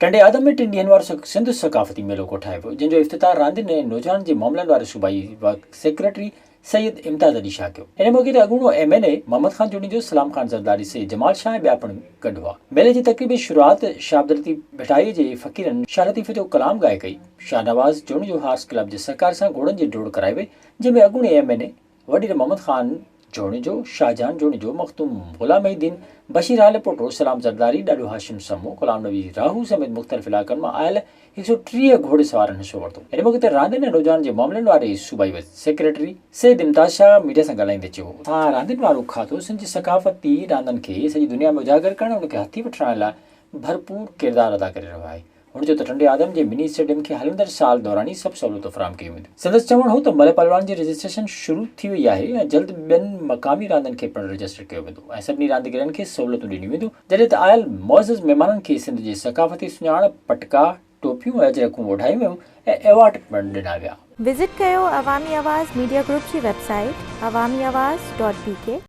ٽنڊي آدم ۾ ٽن ڏينهن وارو سنڌ ثقافتي ميلو ڪوٺايو ويو، جنهن جو افتتاح راندين ۽ نوجوانن جي معاملن واري صوبائي سيڪريٽري سيد امتياز علي شاهه ڪيو. ان موقعي تي اڳوڻو M N A Muhammad Khan Junejo, Salam Khan Zardari, Syed Jamal Shah ۽ ٻيا پڻ گڏ هئا. ميلي جي تقريب جي شروعات شاهه عبداللطيف ڀٽائي جي فقيرن شاهه لطيف جو ڪلام ڳائي ڪئي. شاهنواز جوڻيجو هارس ڪلب جي سهڪار سان گهوڙن جي ڊوڙ ڪرائي وئي، جنهن ۾ اڳوڻي ايم اين اي وڏيري محمد خان جوڻيجو، شاهجهان جوڻيجو، مخدوم غلام محي الدين، بشير هاليپوٽو، سلام زرداري، ڏاڏو هاشم سمون، غلام نبي راهو سميت مختلف علائقن مان آيل 130 گهوڙي سوارن حصو ورتو. ان موقعي تي راندين ۽ نوجوانن جي معاملن واري صوبائي سيڪريٽري سيد امتياز شاهه ميڊيا سان ڳالهائيندي چيو ته راندين وارو کاتو سنڌ جي ثقافتي راندن کي سڄي دنيا ۾ اجاگر ڪرڻ ۽ ان کي هٿي وٺرائڻ لاء ڀرپور ڪردار ادا ڪري رهيو آهي. هن چيو ته ٽنڊي آدم جي مني اسٽيڊيم کي هلندڙ سال دوران ئي سڀ سهولتون فراهم ڪيون وينديون. سندس چوڻ هو ته ملهه پهلوانن جي رجسٽريشن شروع ٿي وئي آهي ۽ جلد ٻين مقامي راندن کي پڻ رجسٽر ڪيو ويندو ۽ سڀني رانديگرن کي سهولتون ڏنيون وينديون. جڏهن ته آيل معزز مهمانن کي سنڌ جي ثقافتي سڃاڻپ پٽڪا، ٽوپيون ۽ اجرڪون اوڍايون ويون ۽ ايوارڊ پڻ ڏنا ويا. وزٽ ڪيو عوامي آواز ميڊيا گروپ جي website Awami Awaz dot B K.